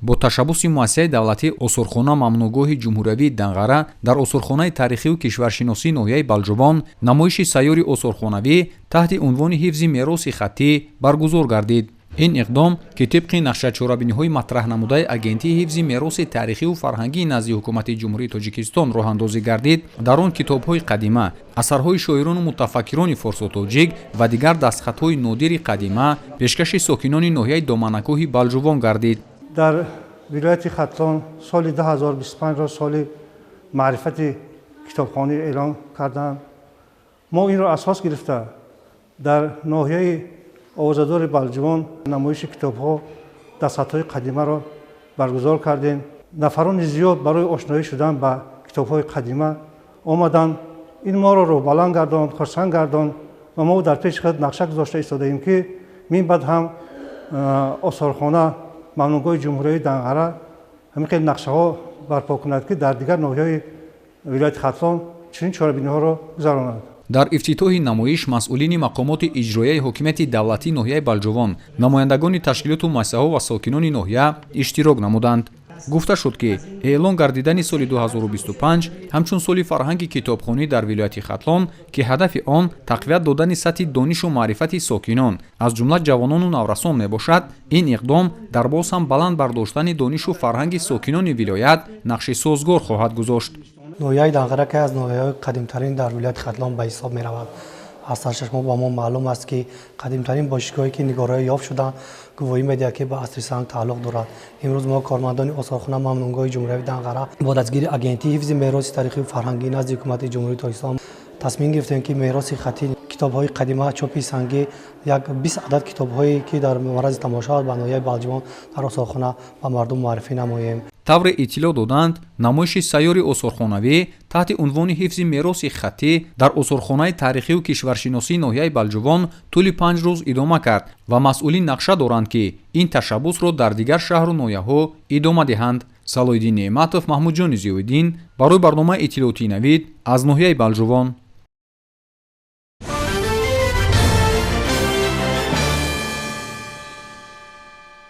Бо ташаббуси муассисаи давлатии Осорхона мамнӯъгоҳи ҷумҳуриявии Данғара дар осорхонаи таърихию кишваршиносии ноҳияи Балҷувон намоиши сайёри осорхонавӣ таҳти унвони «Ҳифзи мероси хаттӣ» баргузор гардид. Ин иқдом, ки тибқи нақшачорабиниҳои матраҳнамудаи Агентии ҳифзи мероси таърихиву фарҳангии назди Ҳукумати Ҷумҳурии Тоҷикистон роҳандозӣ гардид, дар он китобҳои қадима, асарҳои шоирону мутафаккирони форсу тоҷик ва дигар дастхатҳои нодири қадима пешкаши сокинони ноҳияи доманакӯҳи Балҷувон гардид. Дар вилояти Хатлон соли 2025-ро соли маърифати китобхонӣ эълон карданд. Мо инро асос гирифта, дар ноҳияи овозадори Балҷувон намоиши китобҳо, дастхатҳои қадимаро баргузор кардем. Нафарони зиёд барои ошноӣ шудан ба китобҳои қадима омаданд. Ин моро рӯҳбаланд гардонд, хурсанд гардонд ва мо дар пеши худ нақша гузошта истодаем, ки мин баъд ҳам осорхона мамнӯъгоҳи ҷумҳуриявии Данғара ҳамин хел нақшаҳо барпо кунад, ки дар дигар ноҳияҳои вилояти Хатлон чунин чорабиниҳоро гузаронад. Дар ифтитоҳи намоиш масъулини мақомоти иҷроияи ҳокимияти давлатии ноҳияи Балҷувон, намояндагони ташкилоту муассисаҳо ва сокинони ноҳия иштирок намуданд. Гуфта шуд, ки эълон гардидани соли 2025 ҳамчун соли фарҳанги китобхонӣ дар вилояти Хатлон, ки ҳадафи он тақвият додани сатҳи донишу маърифати сокинон, аз ҷумла ҷавонону наврасон мебошад, ин иқдом дар боз ҳам баланд бардоштани донишу фарҳанги сокинони вилоят нақши созгор хоҳад гузошт. Ноҳияи Данғара ки аз ноҳияҳои қадимтарин дар вилояти Хатлон ба ҳисоб меравад, аз сарчашмо ба мо маълум аст, ки қадимтарин бошишгоҳе ки нигораҳо ёфт шуданд, гувоҳӣ медиҳад, ки ба асри санг тааллуқ дорад. Имрӯз мо, кормандони осорхона мамнӯъгоҳи ҷумҳуриявии Данғара, бо дастгири Агентии ҳифзи мероси таърихию фарҳангӣ назди Ҳукумати Ҷумҳурии Тоҷикистон тасмим гирифтем, ки мероси хаттӣ, китобҳои қадима, чопи сангӣ, як 20 адад китобҳое, ки дар маррази тамошо ба ноҳияи Балҷувон дар осорхона ба мардум муаррифӣ намоем. Тавре иттилоъ доданд, намоиши сайёри осорхонавӣ таҳти унвони «Ҳифзи мероси хаттӣ» дар осорхонаи таърихию кишваршиносии ноҳияи Балҷувон тӯли 5 рӯз идома кард ва масъулин нақша доранд, ки ин ташаббусро дар дигар шаҳру ноҳияҳо идома диҳанд. Салоҳиддин Неъматов, Маҳмудҷони Зиёиддин барои барномаи иттилоотии «Навид» аз ноҳияи Балҷувон.